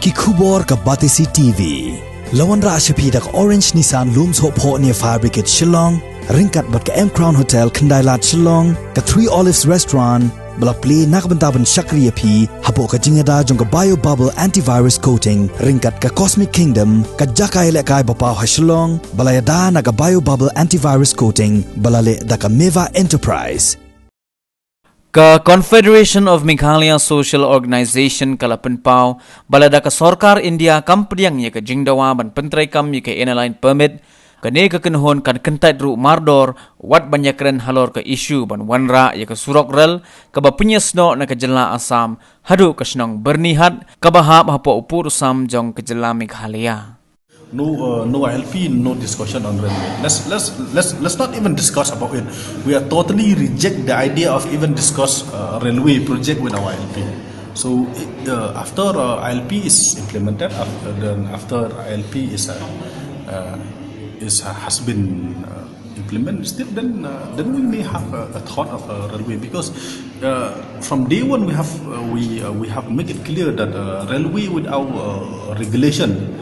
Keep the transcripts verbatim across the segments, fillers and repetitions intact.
Ki khubor ka Batesi T V. La wanrah sha phi da ka Orange Nissan Lum Sohphoh near Fire Brigade Shillong, ryngkat bad ka M Crown Hotel Khyndailad Shillong, ka Three Olives Restaurant, ba la plie na ka bynta ban shakri ïa phi hapoh ka jingïada jong ka Bio Bubble Antivirus Coating, ryngkat ka Cosmic Kingdom, ka jaka ïalehkai ba paw ha Shillong, ba la ïada na ka Bio Bubble Antivirus Coating, ba la leh da ka Meva Enterprise. Ka Confederation of Meghalaya Social Organisation ka la pynpaw ba lada ka sorkar India kam pdiang ïa ka jingdawa ban pyntreikam ïa ka Inner Line Permit, kane ka kynhun kan kyntait ruh mardor wat ban ïakren halor ka issue ban wanrah ïa ka surok rel kaba pynïasnoh na ka jylla Assam haduh ka shnong Byrnihat kaba hap hapoh u pud u sam jong ka jylla Meghalaya. No, uh, no I L P, no discussion on railway. Let's let's let's let's not even discuss about it. We are totally reject the idea of even discuss uh, railway project with our I L P. So it, uh, after uh, I L P is implemented, after, then after I L P is uh, uh, is uh, has been uh, implemented, still then uh, then we may have a, a thought of a railway because uh, from day one we have uh, we uh, we have make it clear that uh, railway without uh, regulation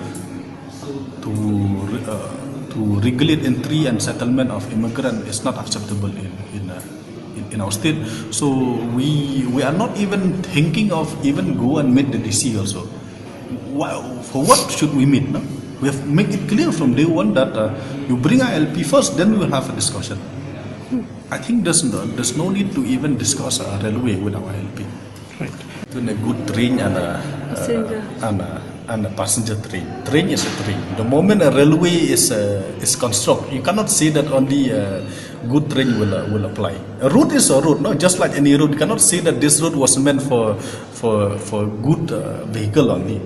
to re- uh, to regulate entry and settlement of immigrant is not acceptable in in, uh, in in our state. So we we are not even thinking of even go and meet the D C also. Why, for what should we meet? No? We have make it clear from day one that uh, you bring I L P first, then we will have a discussion. I think there's no, there's no need to even discuss a railway without I L P. Between a good train and a, uh, and a and a passenger train. Train is a train. The moment a railway is uh, is constructed, you cannot say that only a good train will uh, will apply. A route is a route, no? Just like any route, you cannot say that this route was meant for for for good uh, vehicle only.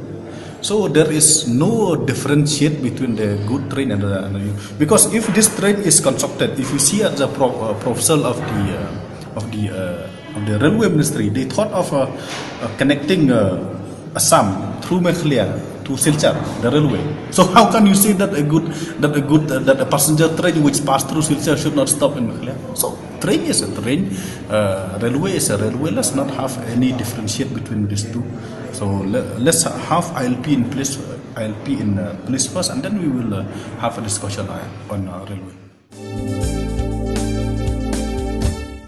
So there is no differentiate between the good train and the, and the because if this train is constructed, if you see at the pro, uh, proposal of the uh, of the uh, of the railway ministry, they thought of uh, uh, connecting uh, Assam through Meghalaya to Silchar, the railway. So how can you say that a good that a good uh, that a passenger train which passed through Silchar should not stop in Meghalaya? So train is a train, uh, railway is a railway. Let's not have any differentiate between these two. So let, let's have I L P in place, I L P in uh, place first, and then we will uh, have a discussion uh, on uh, railway.